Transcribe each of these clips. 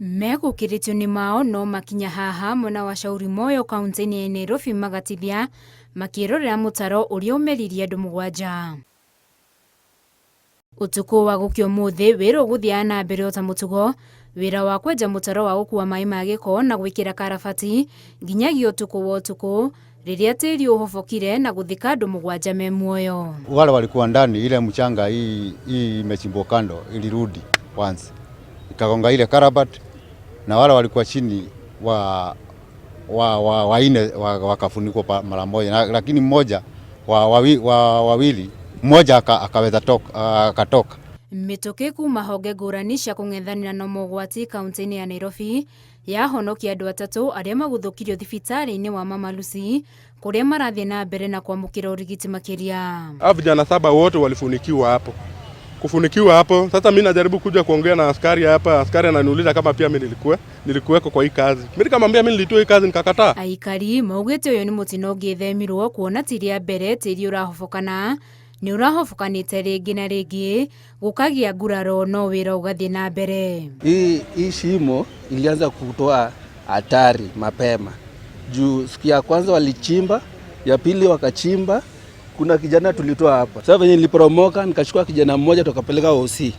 Megũkĩrĩtio nĩ mao no makinya haha mwena wa Shauri Moyo kaunti-inĩ ya Nairobi magatithia makĩrorera mũtaro ũrĩa ũmeririe andũ 7. Ũtukũ wa gũkia ũmũthĩ wĩra ũgũthiaga na mbere o ta mũtugo, wĩra wa kwenja mũtaro wa gũkua maĩ ma gĩko na gwĩkĩra karabati nginyagia ũtukũ wa ũtukũ rĩrĩa tĩri ũhobokire na gũthika andũ 7 me muoyo. Wale walikuwa ndani, ile mchanga hii imechimbwa kando ilirudi once ikagonga ile culvert, na wale walikuwa chini wa waine wakafunikwa mara moja, lakini mmoja wa wawili mmoja akaweza toka, akatoka. Mĩtũkĩ kuma honge ngũrani cia kũng'ethanĩra na mogwati kaunti-inĩ ya Nairobi yahonokia andũ 3 arĩa maguthũkirio thibitarĩ-inĩ wa Mama Lucy kũrĩa marathiĩ na mbere na kwamũkĩra ũrigiti makĩria. Hao vijana 7 wote walifunikiwa hapo. Kufunikiwa hapo, sasa mimi najaribu kuja kuongea na askari hapa, askari ananiuliza kama pia mimi nilikuweko kwa hii kazi. Mimi nikamwambia mimi nilitoa hii kazi nikakataa. Aikari maugĩte ũyũ nĩ mũtino ũngĩthemirwo kuona ti rĩa mbere tĩri ũrahobokana nĩ ũrahobokanĩte rĩngĩ na rĩngĩ gũkagĩa nguraro no wĩra ũgathiĩ na mbere. Hii shimo ilianza kutoa hatari mapema. Juu siku ya kwanza walichimba, ya pili wakachimba, kuna kijana tulitoa hapa. Sasa venye niliporomoka nikachukua kijana mmoja tukapeleka OC.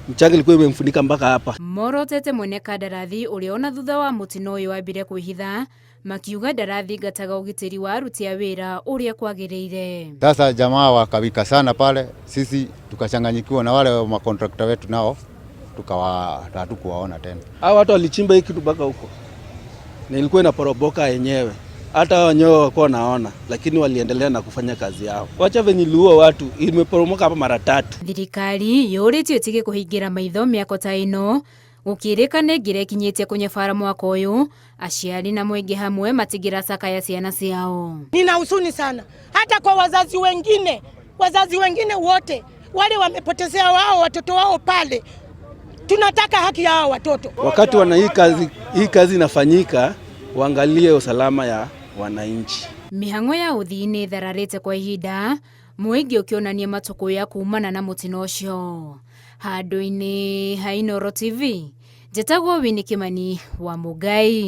Mchanga ilikuwa imemfunika mpaka hapa. Morotete mwene kandarathi ũrĩa ona thutha wa mũtino ũyũ ambire kwĩhitha makiuga ndarathingataga ũgitĩri wa aruti a wĩra ũrĩa kwagĩrĩire. Sasa jamaa wakawika sana pale, sisi tukachanganyikiwa na wale makontrakta wetu nao tukawa hatukuwaona tena. Hao watu walichimba hii kitu mpaka huko. Na ilikuwa inaporomoka yenyewe. Hata wenyewe walikuwa wanaona, lakini waliendelea na kufanya kazi yao. Wacha venye iliua watu, imeporomoka hapa mara 3. Thirikari yũrĩtio ĩtige kũhingĩra maitho mĩako ta ĩno gũkĩrĩka nĩ ngĩra ĩkinyĩtie kũnyabara mwaka ũyũ, aciari na mũingĩ hamwe matingĩracakaya ciana ciao. Nina huzuni sana hata kwa wazazi wengine, wazazi wengine wote wale wamepotezea wao watoto wao pale. Tunataka haki ya hao watoto. Wakati wana hii kazi inafanyika, waangalie usalama ya wananchi. Mĩhang'o ya ũthii nĩ ĩthararĩte kwa ihinda, mũingĩ ũkĩonania matũkũya kumana na mũtino ũcio. Handũ-inĩ ha Inooro TV, njĩtagwo Winnie Kimani wa Mũngai.